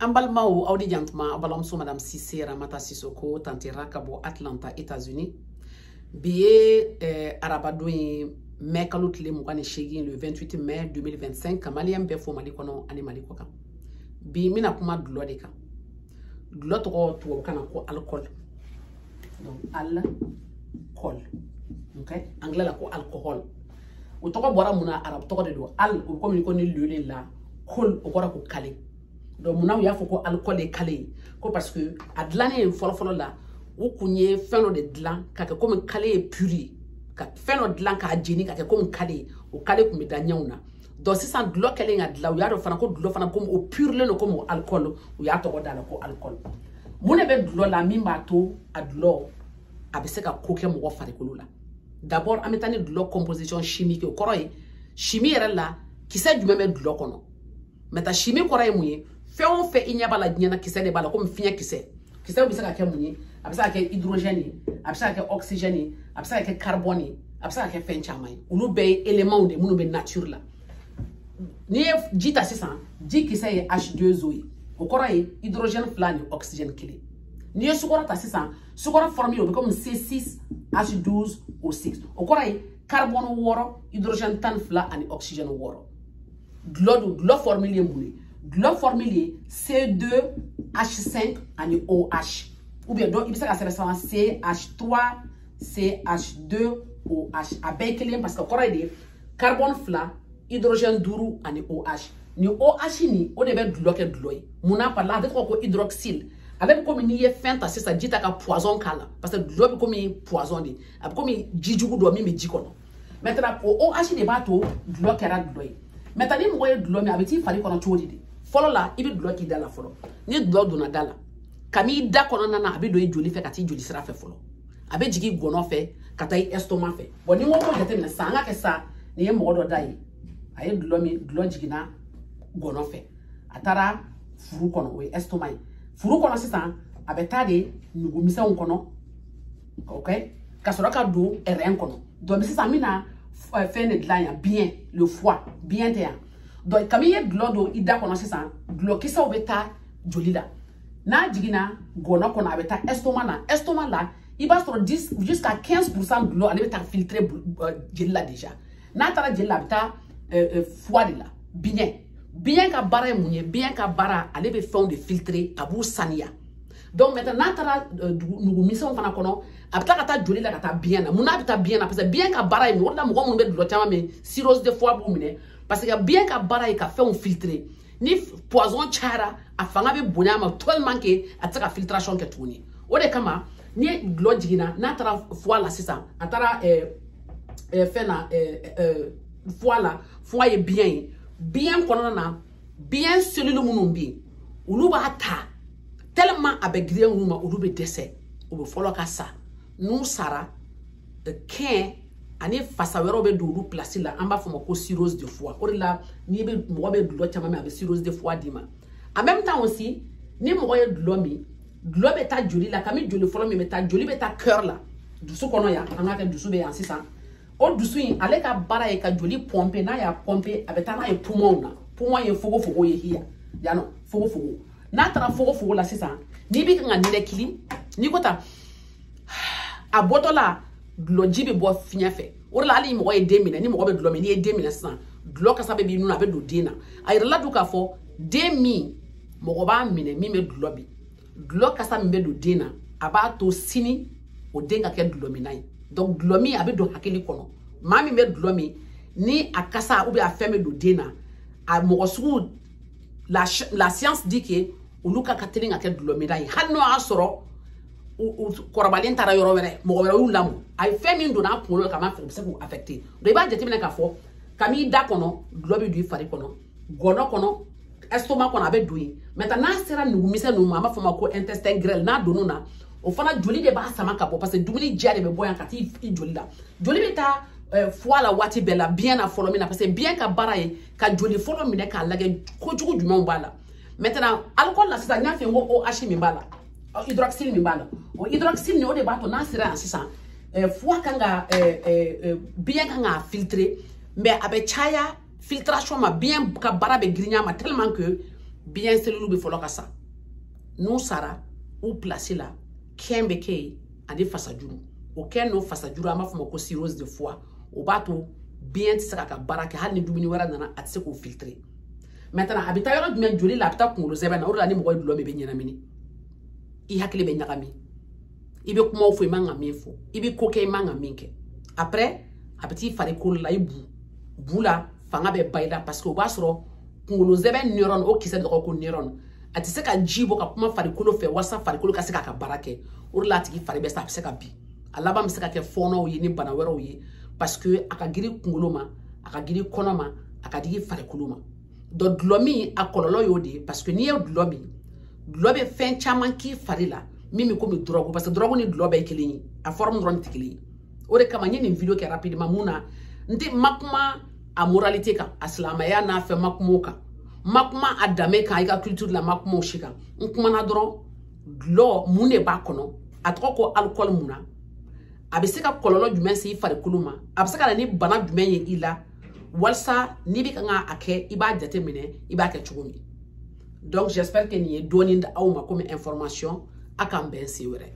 An balimaw, aw ni jantuma. Aw balimamuso Madame Cissé Ramata Sissoko, tantera ka bɔ Atlanta, États-Unis. Bi ye arabadon ye, mai kalo tile 28, le 28 mai 2025. Ka maliyɛn bɛɛ fo Mali kɔnɔ ani Mali kɔ kan. Bi n bɛna kuma dulɔ de kan. Dulɔ tɔgɔ tubabukan na ko alcool. Donc alcool, ok, anglais la ko alcohol. O tɔgɔ bɔra mun na? Arabu tɔgɔ de don. Al, o komi ko ni le de la, kol, o kɔrɔ ko kale. Donc munna u y'a fɔ ko alcool ye kale ye? Ko parce que a dilannen fɔlɔfɔlɔ la, u kun ye fɛn dɔ de dilan ka kɛ komi kale ye pur ye, ka fɛn dɔ dilan k'a jeni ka kɛ komi kale ye. O kale kun bɛ da ɲɛw na. Donc sisan dulɔ kɛlen ka dilan, u y'a dɔn fana ko dulɔ fana komi o purlen don komi o alcool, u y'a tɔgɔ da la ko alcool. Mun de bɛ dulɔ la min b'a to a dulɔ a bɛ se ka ko kɛ mɔgɔ farikolo la? D'abord, an bɛ taa ni dulɔ composition chimique. O kɔrɔ ye chimie yɛrɛ la, kisɛ jumɛn bɛ dulɔ kɔnɔ? Maintenant, chimie kɔrɔ ye mun ye? Fɛn o fɛn i ɲɛ b'a la diɲɛ na, kisɛ de b'a la. Komi fiɲɛ kisɛ, kisɛw bɛ se ka kɛ mun ye? A bɛ se ka kɛ hydrogène ye, a bɛ se ka kɛ oxygène ye, a bɛ se ka kɛ carbone ye, a bɛ se ka kɛ fɛn caman ye. Olu bɛɛ ye éléments de minnu bɛ nature la. N'i ye ji ta sisan, ji kisɛ ye H2O ye, o kɔrɔ ye hydrogène fila ni oxygène kelen. N'i ye sukaro ta sisan, sukaro formule o bɛ komi C6H12O6, o kɔrɔ ye carbone 6, hydrogène 12 ani oxygène 6. Dulɔ dun, dulɔ formule ye mun ye? Dulɔ formule ye C2H5 ani OH, ou bien dɔ i bɛ se ka sɛbɛn sisan CH3CH2OH. A bɛɛ ye kelen parce que kɔrɔ ye de carbone fila, hydrogène 5 ani OH. Ni OH nin, o de bɛ dulɔ kɛ dulɔ ye. Munna? Par la, a bɛ tɔgɔ ko hydroxyle. Ale bɛ komi n'i ye fɛn ta sisan, ji ta ka poison k'a la, parce que dulɔ bɛ komi poison de, a bɛ komi jijugu dɔ min bɛ ji kɔnɔ. Maintenant, o OH de b'a to dulɔ kɛra dulɔ ye. Maintenant, ni mɔgɔ ye dulɔ min, a bɛ t'i fari kɔnɔ cogo di de? Fɔlɔ la, i bɛ dulɔ k'i da la fɔlɔ. Ni dulɔ donna da la, kabini i da kɔnɔna na, a bɛ don i joli fɛ ka t'i joli sira fɛ fɔlɔ, a bɛ jigin gɔnɔ fɛ ka taa i estomac fɛ. Bon, ni n ko ko jateminɛ sisan, an ka kɛ sa, nin ye mɔgɔ dɔ da ye, a ye dulɔ min, dulɔ jiginna gɔnɔ fɛ, a taara furu kɔnɔ, o ye estomac ye. Furu kɔnɔ sisan, a bɛ taa de nugumisɛnw kɔnɔ, ok, ka sɔrɔ ka don rein kɔnɔ. Donc sisan n bɛna fɛn de dilan yan, biɲɛ, le foie, biɲɛ tɛ yan. Donc kabi i ye dulɔ don i da kɔnɔ sisan, dulɔkisɛw bɛ taa joli la. N'a jiginna gɔnɔ kɔnɔ, a bɛ taa estomac na. Estomac la, i b'a sɔrɔ 10 jusqu'à 15% dulɔ, ale bɛ taa filtrer jeli la déjà. N'a taara jeli la, a bɛ taa foie de la, biɲɛ. Biɲɛ ka baara ye mun ye? Biɲɛ ka baara, ale bɛ fɛnw de filtrer, a b'u saniya. Donc maintenant, n'a taara nugumisɛnw fana kɔnɔ, a bɛ tila ka taa joli la ka taa biɲɛ na. Mun n'a bɛ taa biɲɛ na? Parce que biɲɛ ka baara ye mun? O de la mɔgɔ minnu bɛ dulɔ caman min, cirrhose de foie b'u minɛ, parce que biɲɛ ka baara ye ka fɛnw filtrer. Ni poison cayara, a fanga bɛ bonya a ma tellement que a tɛ se ka filtration kɛ tuguni. O de kama ni dulɔ jiginna, n'a taara foie la sisan, a taara fɛn na, foie la, foie ye biɲɛ ye. Biɲɛ kɔnɔna na, biɲɛ cellule minnu bɛ yen, olu b'a ta tellement a bɛ girinya olu ma, olu bɛ dɛsɛ, u bɛ fɔlɔ ka sa. N'u sara, kɛn ani fasa wɛrɛw bɛ don olu place la, an b'a fɔ o ma ko cirrhose de foie. O de la n'i bɛ mɔgɔ bɛ dulɔ caman min, a bɛ cirrhose de foie d'i ma. En même temps aussi, ni mɔgɔ ye dulɔ min, dulɔ bɛ taa joli la. Kami joli fɔlɔ min bɛ taa, joli bɛ taa cœur la, dusu kɔnɔ yan. An k'a kɛ dusu bɛ yan sisan. O dusu in, ale ka baara ye ka joli pomper. N'a y'a pomper, a bɛ taa n'a ye poumon na. Poumon ye fogofogo ye yan yan nɔ, fogofogo. N'a taara fogofogo la sisan, n'i bɛ kan ka ninakili, n'i ko tan, a bɔtɔ la, dulɔji bɛ bɔ fiɲɛ fɛ. O de la hali ni mɔgɔ ye den minɛ, ni mɔgɔ bɛ dulɔ min, n'i ye den minɛ sisan, dulɔ kasa bɛ b'i nun na, a bɛ don den na. A yirala dun k'a fɔ den min mɔgɔ b'a minɛ min bɛ dulɔ min, dulɔ kasa min bɛ don den na, a b'a to sini o den ka kɛ dulɔminna ye. Donc dulɔ min, a bɛ don hakili kɔnɔ. Maa min bɛ dulɔ min, ni a kasa ou bien a fɛn bɛ don den na, a mɔgɔ sugu la, science dit que olu ka teli ka kɛ dulɔminna ye, hali n'o y'a sɔrɔ kɔrɔbalen taara yɔrɔ wɛrɛ, mɔgɔ wɛrɛ y'u lamɔ, a ye fɛn min donna a kunkolo la ka ma fɛ, u bɛ se k'u affecter. Donc i b'a jateminɛ k'a fɔ kabini i da kɔnɔ, dulɔ bɛ don i fari kɔnɔ, gɔnɔ kɔnɔ, estomac kɔnɔ, a bɛ don yen. Maintenant, n'a sera nugumisɛn ninnu ma, an b'a fɔ o ma ko intestin grêle. N'a donn'o na, o fana joli de b'a sama ka bɔ, parce que dumuni diya de bɛ bɔ yan ka t'i joli la. Joli bɛ taa foie la waati bɛɛ la, biɲɛ na fɔlɔ min na, parce que biɲɛ ka baara ye ka joli fɔlɔ minɛ k'a lajɛ kojugu jumɛnw b'a la. Maintenant, alcool la sisan, n y'a f'i ye n ko OH min b'a la, hydroxyle min b'a la, o hydroxyle nin, o de b'a to n'a sera yan sisan, foie kan ka biɲɛ kan k'a filtrer, mais a bɛ caya filtration ma, biɲɛ ka baara bɛ girinya ma tellement que Biɲɛ cellule bɛ fɔlɔ ka sa. N'u sara u place la, kɛn bɛ kɛ yen ani fasajuru. O kɛn n'o fasajuru, an b'a fɔ o ma ko cirrhose de foie. O b'a to biɲɛ tɛ se k'a ka baara kɛ, hali ni dumuni wɛrɛ nana, a tɛ se k'o filtrer. Maintenant, a bɛ taa yɔrɔ jumɛn joli la? A bɛ taa kunkolo zɛmɛ na. O de la ni mɔgɔ ye dulɔ min, i bɛ ɲɛnamini, i hakili bɛ ɲagami, i bɛ kumaw fɔ i man ka min fɔ, i bɛ ko kɛ i man ka min kɛ. Après, a bɛ t'i farikolo la, i bu la, fanga bɛ ba i la, parce que o b'a sɔrɔ kunkolo zɛmɛ neurone, o kisɛ dɔgɔ ko neurone, a tɛ se ka ji bɔ ka kuma farikolo fɛ walasa farikolo ka se k'a ka baara kɛ. O de la a tigi fari bɛ sa, a bɛ se ka bin, a laban bɛ se ka kɛ fɔɔnɔw ye ni bana wɛrɛw ye, parce que a ka girin kunkolo ma, a ka girin kɔnɔ ma, a ka girin farikolo ma. Donc dulɔ min, a kɔlɔlɔ y'o de ye, parce que n'i ye dulɔ min, dulɔ bɛ fɛn caman k'i fari la min bɛ komi drogue, parce que drogue ni dulɔ bɛɛ ye kelen ye, a forme dɔrɔn tɛ kelen ye. O de kama n ye nin vidéo kɛ rapidement. Mun na n tɛ ma kuma a moralité kan, a silamɛya n'a fɛn ma kuma o kan, ma kuma a danbe kan, i ka culture la, ma kuma o si kan. N kumana dɔrɔn dulɔ mun de b'a kɔnɔ, a tɔgɔ ko alcool mun na, a bɛ se ka kɔlɔlɔ jumɛn se i farikolo ma, a bɛ se ka na ni bana jumɛn ye i la, walasa n'i bɛ kan ka a kɛ, i b'a jateminɛ i b'a kɛ cogo min. Donc j'espère que nin ye dɔɔni di aw ma comme information. A k'an bɛn sen wɛrɛ.